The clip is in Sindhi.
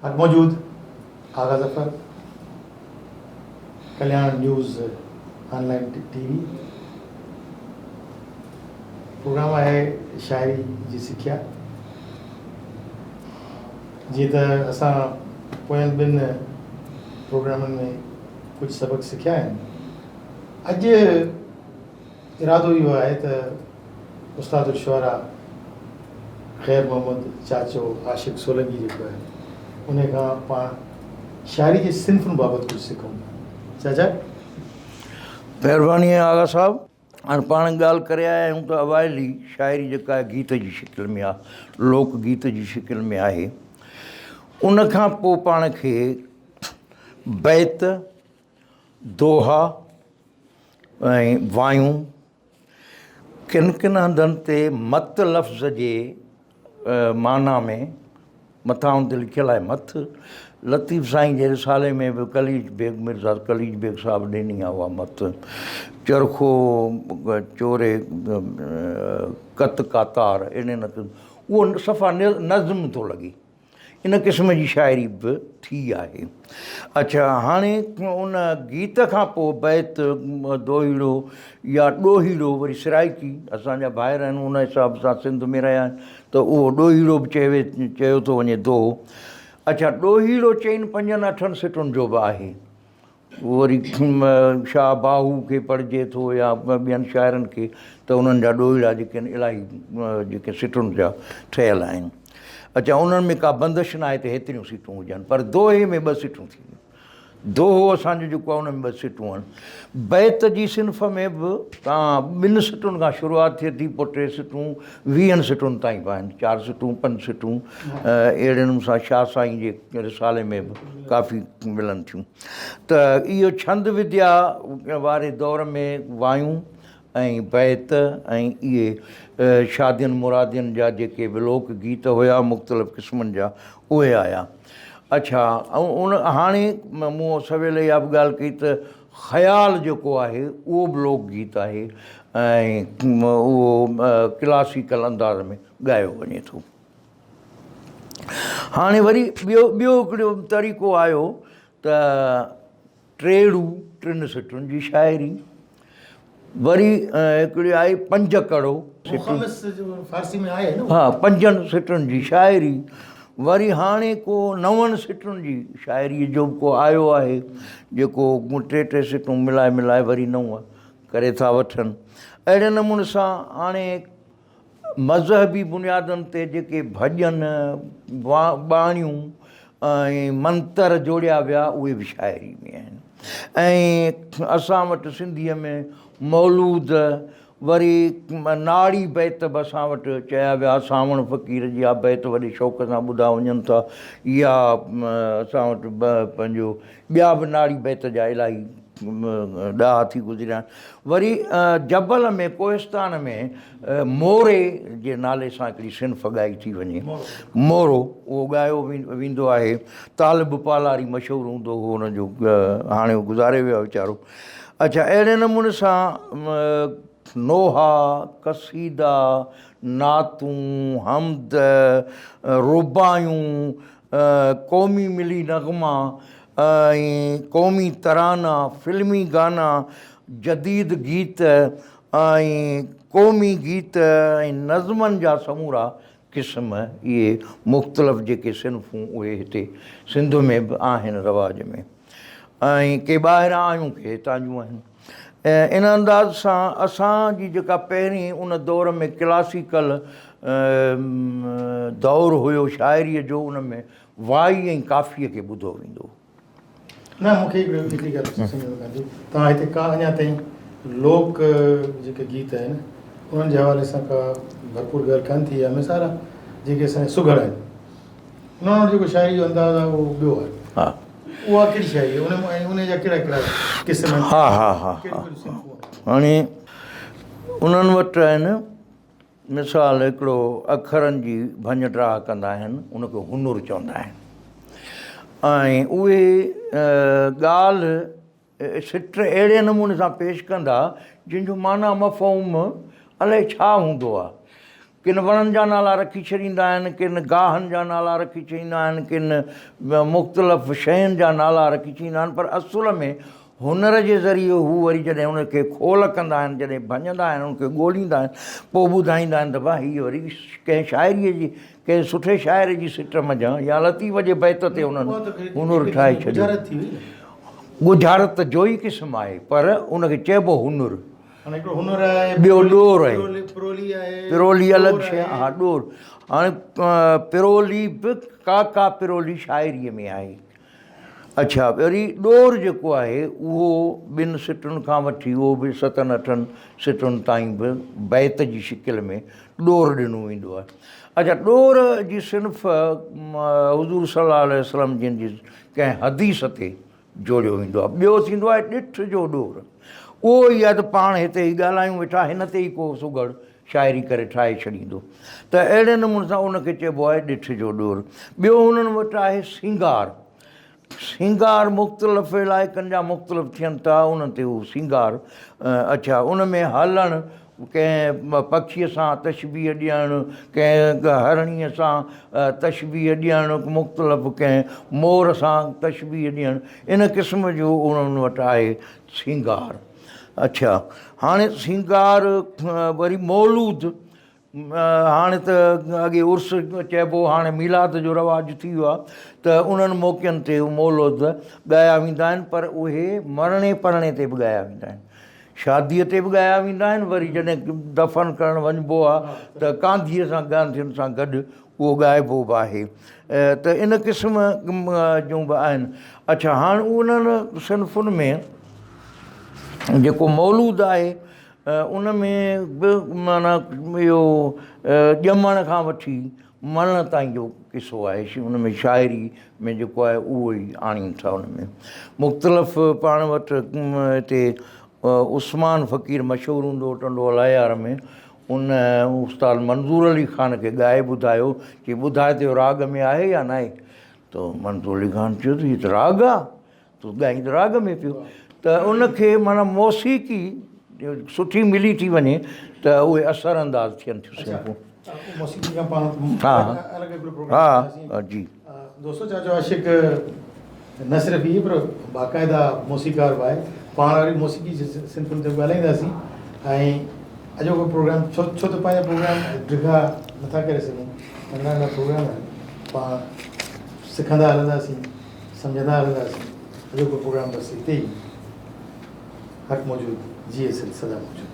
حق موجود Agha Zafar Kalyan news online T V programme آهي شاعري جي سکيا جيئن ته اسان پوين ٻن پروگرامن ۾ ڪجهه سبق سکيا آهن اڄ ارادو اهو آهي ته استاد الشعراء خير محمد چاچو عاشق سولنگي جيڪو آهي انهي کان پاڻ شاعري جي صنفن بابت ڪجهه سکون. چاچا. مهرباني آهي آغا صاحب. هاڻ پاڻ ڳالهه ڪري آيا آهيون ته اوائلي شاعري جيڪا آهي گيت جي شڪل ۾ آهي، لوڪ گيت جي شڪل ۾ آهي. ان کان پوء پاڻ کي بيت، دوها ۽ وايون ڪن ڪن هنڌن تي مت لفظ جي معنيٰ ۾ مٿان ان تي لکيل آهي مٿ. لطيف سائين جي رسالي ۾ به قليچ بيگ مرزا قليچ بيگ صاحب ڏني آهي اها مت. چرخو چوري ڪت ڪاتار اهڙي نه اهو صفا نظم ٿو لڳي. ان قسم جي شاعري به ٿي آهي. اڇا هاڻي ان گيت کان پوء بيت، دوهيڙو يا ڏوهيڙو وري سرائيڪي اسان جا ڀائر آهن ان حساب سان سنڌ ۾ رهيا آهن ته اهو ڏوهيڙو به چئي چيو ٿو وڃي دوهو. اڇا ڏوهيڙو چئن پنجن اٺن سٽن جو به آهي. وري شاهه باهو کي پڙهجي ٿو يا ٻين شاعرن کي ته انهن جا ڏوهيڙا جيڪي آهن الاهي جيڪي سٽن جا ٺهيل آهن. اڇا انهن ۾ ڪا بندش ناهي ته هيتريون سٽون هجن پر دوهي ۾ ٻه سٽون ٿينديون. دوهو اسان جو جيڪو آهي ان ۾ ٻه سٽون آهن. بيت جي صنف ۾ به تان ٻن سٽن کان شروعات ٿئي ٿي پوء ٽي سٽون ويهن سٽن تائين به آهن چار سٽون پنج سٽون اهڙي نموني سان شاهه سائين جي رسالي ۾ به ڪافي ملن ٿيون ته اهو ڇند وديا واري دور ۾ وايون ۽ بيت ۽ اهي شادين مرادين جا جيڪي به لوڪ گيت هيا مختلف قسمن جا اهي آيا. اڇا ۽ ان هاڻي مون سويل اها به ڳالهه ڪئي ته خيال جيڪو آهي اهو به لوڪ گيت آهي ۽ اهو ڪلاسيڪل انداز ۾ ڳايو وڃي ٿو. هاڻي وري ٻيو ٻيو هڪڙو طريقو آيو ته ٽيڙو ٽن سٽن جي شاعري، وري هڪڙي آئي پنج ڪڙو مخمس فارسي ۾ آهي نه ها پنجن سٽن جي شاعري، وري هاڻي ڪو نون سٽن جي شاعري جو به ڪو آيو آهي جيڪو ٽي ٽي سٽون ملائي ملائي وري نو ڪري ٿا وٺن. اهڙي نموني سان هاڻي مذهبي بنيادن تي جيڪي ڀڄن، ٻاڻيون ۽ منتر جوڙيا ويا اهي به شاعري ۾ آهن ۽ اسان وٽ سنڌيء ۾ مولود وري ناڙي بيت به اسان وٽ چيا ويا سانوڻ فقير جا بيت وڏي شوق سان ٻڌا وڃن ٿا يا اسان وٽ پنهنجو ٻيا به ناڙي بيت جا الاهي ڏاها ٿي گذريا آهن. وري جبل ۾ ڪوهستان ۾ موري جي نالي سان هڪڙي صنف ڳائي ٿي وڃي. مورو اهو ڳايو ويندو آهي. طالب پالاري مشهور هوندو هو ان جو هاڻي هو گذاري ويو آهي ويچارو. اڇا اهڙي نموني سان نوحا، قصيدا، نعتون، حمد، رباعيون، قومي ملي نغما ۽ قومي ترانا، فلمي گانا، جديد گيت ۽ قومي گيت ۽ نظمن جا سمورا قسم اهي مختلف جيڪي صنفون اهي هتي سنڌ ۾ به آهن رواج ۾ ۽ ڪي ٻاهران آيون ڪي هتان جون آهن. ان انداز سان اسان جي جيڪا پهرين ان دور ۾ ڪلاسيڪل دور هيو شاعريء جو ان ۾ وائي ۽ ڪافيء کي ٻڌو ويندو هو. نه مون کي هڪڙي هڪڙي ڳالهه سمجهه ۾ ڪانه ٿي توهان هتي ڪا اڃا تائين لوڪ جيڪي گيت آهن انهن جي حوالي سان ڪا ڀرپور ڳالهه ڪانه ٿي آهي مثال جيڪي اسان جا سگهڙ آهن انهن وٽ جيڪو شاعري جو انداز آهي اهو ٻيو آهي. ها. اها ڪهڙي شاعري آهي؟ ان ۽ ان جا ڪهڙا ڪهڙا قسم آهن؟ ها ها ها ڪهڙيون ڪهڙيون صنفون آهن؟ هاڻي انهن وٽ آهن مثال هڪڙو اکرن جي ڀڃ ڊاهه ڪندا آهن ان کي هنر چوندا آهن ۽ اهي ڳالهه سٽ اهڙي نموني سان پيش ڪندا جن جو معنيٰ مفهوم الائي ڇا هوندو آهي. ڪن وڻن جا نالا رکي ڇڏيندا آهن، ڪن گاهن جا نالا رکي ڇڏيندا آهن، ڪن مختلف شين جا نالا رکي ڇڏيندا آهن، پر اصل ۾ هنر جي ذريعي هو وري جڏهن ان کي کول ڪندا آهن، جڏهن ڀڃندا آهن، ان کي ڳوليندا آهن، پوء ٻڌائيندا آهن ته ڀا هيء وري ڪنهن شاعريء جي، ڪنهن سٺي شاعر جي سٽ منجهان يا لطيف جي بيت تي انهن هنر ٺاهي ڇڏيو. ڳجهارت جو ئي قسم آهي، پر ان کي چئبو هنر. ٻيو ڏور آهي. پرولي الڳ شيء آهي، ها ڏور. هاڻي پرولي به ڪا ڪا پرولي شاعريء ۾ آهي. اڇا وري ڏور جيڪو آهي اهو ٻن سٽن کان وٺي اهو به ستن اٺن سٽن تائين به بيت جي شڪل ۾ ڏور ڏنو ويندو آهي. اڇا ڏور جي صنف حضور صلي الله عليه وسلم جن جي ڪنهن حديث تي جوڙيو ويندو آهي. ٻيو ٿيندو آهي ڏٺ جو ڏور. اهو ئي آهي ته پاڻ هتي هي ڳالهايون ويٺا هن تي ئي ڪو سگهڙ شاعري ڪري ٺاهي ڇڏيندو ته اهڙي نموني سان ان کي چئبو آهي ڏٺ جو ڏور. ٻيو هنن وٽ آهي سينگار. سينگار مختلف علائقن جا مختلف ٿين ٿا انهن تي هو سينگار اڇا ان ۾ هلڻ ڪنهن پکيء سان تشبيهه ڏيڻ ڪنهن هرڻيء سان تشبيهه ڏيڻ مختلف ڪنهن مور سان تشبيهه ڏيڻ ان قسم جو انهن وٽ آهي سينگار. اڇا هاڻي سينگار وري مولود هاڻي ته اڳي عرس چئبو هاڻي ميلاد جو رواج ٿي ويو آهي ته انهن موقعن تي مولود ڳايا ويندا آهن پر اهي مرڻي پرڻي تي به ڳايا ويندا آهن شاديء تي به ڳايا ويندا آهن وري جڏهن دفن ڪرڻ وڃبو آهي ته ڪانڌيء سان گانڌين سان گڏ اهو ڳائبو به آهي ته ان قسم جون به آهن. اڇا هاڻ انهن صنفن ۾ جيڪو مولود آهي ان ۾ به معنيٰ اهو ڄمڻ کان وٺي مرڻ تائين جو قصو آهي ان ۾ شاعري ۾ جيڪو آهي اهو ئي آڻين ٿا ان ۾ مختلف پاڻ وٽ هتي عثمان فقير مشهور هوندو هو ٽنڊو الهيار ۾ ان استاد منظور علي خان کي ڳائي ٻڌايو، چي ٻڌاء ته اهو راڳ ۾ آهي يا ناهي؟ ته منظور علي خان چيو ته هي ته راڳ آ، تون ڳائين ته راڳ ۾ پيو. ته ان کي معنيٰ موسيقي سٺي ملي ٿي وڃي ته اهي اثر انداز ٿين ٿيون صنفون. موسيقي کان پاڻ ها الڳ هڪڙو پروگرام ها ڪنداسين. جي. دوستو چاچو عاشق نه صرف هي پر باقاعده موسيقار به آهي پاڻ وري موسيقي جي صنفن تي به ڳالهائينداسين ۽ اڄوڪو پروگرام ڇو ڇو ته پنهنجا پروگرام ڊگها نٿا ڪري سگهون ننڍا ننڍا پروگرام آهن پاڻ سکندا هلنداسين سمجهندا هلنداسين اڄوڪو پروگرام بس هتي ئي حق موجود جيئي سنڌ سدا موجود.